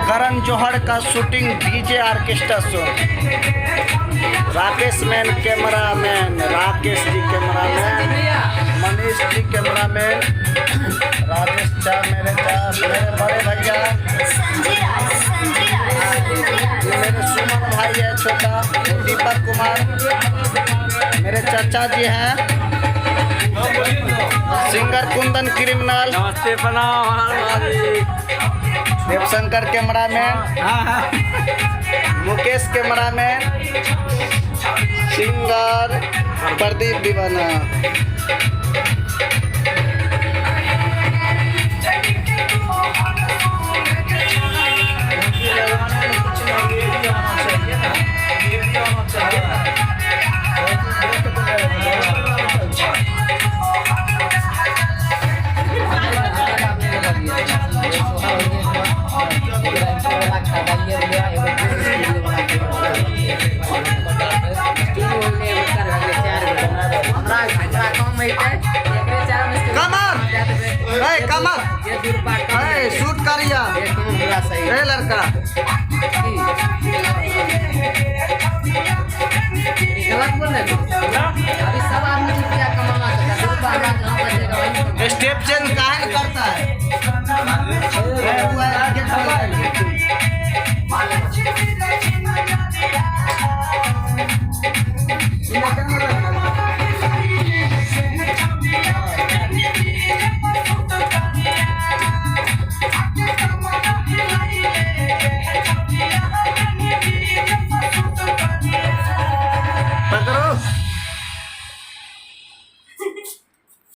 करण जौहर का shooting DJ orchestra show. Rakesh man camera man, Rakesh ji camera man, Manish ji camera man, Rajesh चा मेरे चा, मेरे बड़े भैया, ये मेरे सुमन भाई है छोटा, दीपक कुमार मेरे चाचा जी हैं, सिंगर कुंदन क्रिमिनल, नमस्ते प्रणाम। Devshankar cameraman, Mukesh cameraman, singer Pradeep दीवाना। कमर ए कमर ए शूट करिया ए लड़का। गलत बोल रहे।